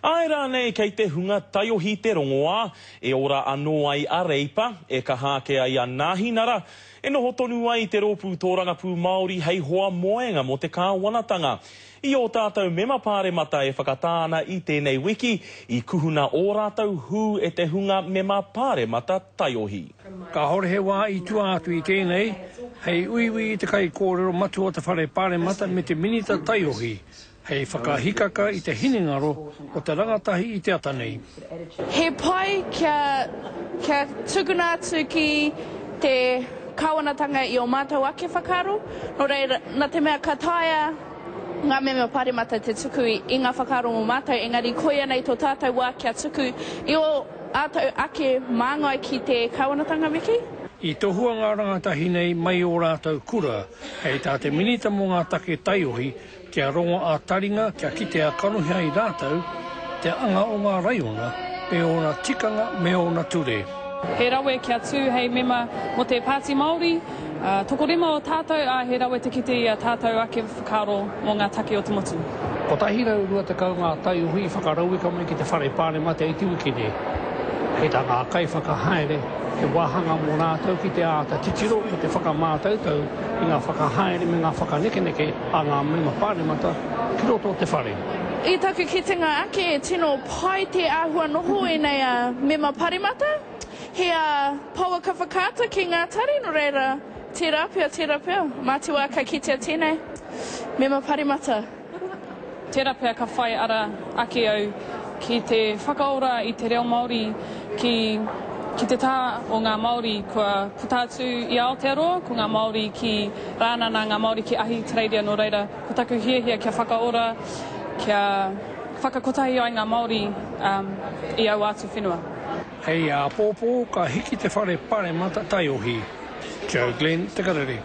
Āe rānei kei te hunga taiohi te rongoā, e ora anō ai a Reipa, e kaha ake ai a Nāhinara, e noho tonu ai te Rōpū Tōrangapū Māori hei hoa moenga mō te kāwanatanga. I ō tātou mema pāremata e whakatā ana i tēnei wiki, i kuhuna ō rātou hū e te hunga mema pāremata taiohi. Kāore he wā i tua atu i tēnei hei uiui i te kaikōrero matua o te Whare Pāremata me te Minita Taiohi hei whakahikaka i te hinengaro o te rangatahi i te ata nei. He pai kia, kia tukuna atu ki te Kāwanatanga i ō mātou ake whakaaro, nō reira, nā te mea ka taea ngā mema Pāremata te tuku i ngā whakaaro mō mātou, engari koia nei tō tātou wā kia tuku i ō ātou ake māngai ki te Kāwanatanga, me kī. I tohua ngā rangatahi nei mai ō rātou kura, hei tā te Minita mō ngā Take Taiohi, Kia rongo ā-taringa, kia kite ā-kanohi ai rātou te anga o ngā raiona me ōna tikanga me ōna ture. He rawe kia tū hei mema mō te Pāti Māori. Tokorima o tātou, ā, he rawe te kite i a tātou ake whakaaro mō ngā take o te motu. 120 ngā taiohi i whakarauika mai ki te Whare Pāremata i te wiki nei. Hei tā ngā kaiwhakahaere, he wāhanga mō rātou ki te āta titiro me te whakamātautau i ngā whakahaere me ngā whakanekeneke a ngā mema pāremata ki roto o te whare. I taku kitenga ake e tino pai te āhua noho ēnei a mema paremata, he a pouaka whakaata ki ngā tari no reira tērā pea, tērā pea, mā te wā ka kitea tēnei mema paremata. Tērā pea ka whai ara ake au ki te whakaora i te reo Māori ki ki te taha o ngā Māori kua puta atu i Aotearoa, ko ngā Māori ki Rānana, ngā Māori ki Ahitereiria, nō reira, ko taku hiahia kia whakaora, kia whakakotahi ai ngā Māori i aua atu whenua. Hei āpōpō ka hiki te whare paremata taiohi. Joe Glenn, Te Karere.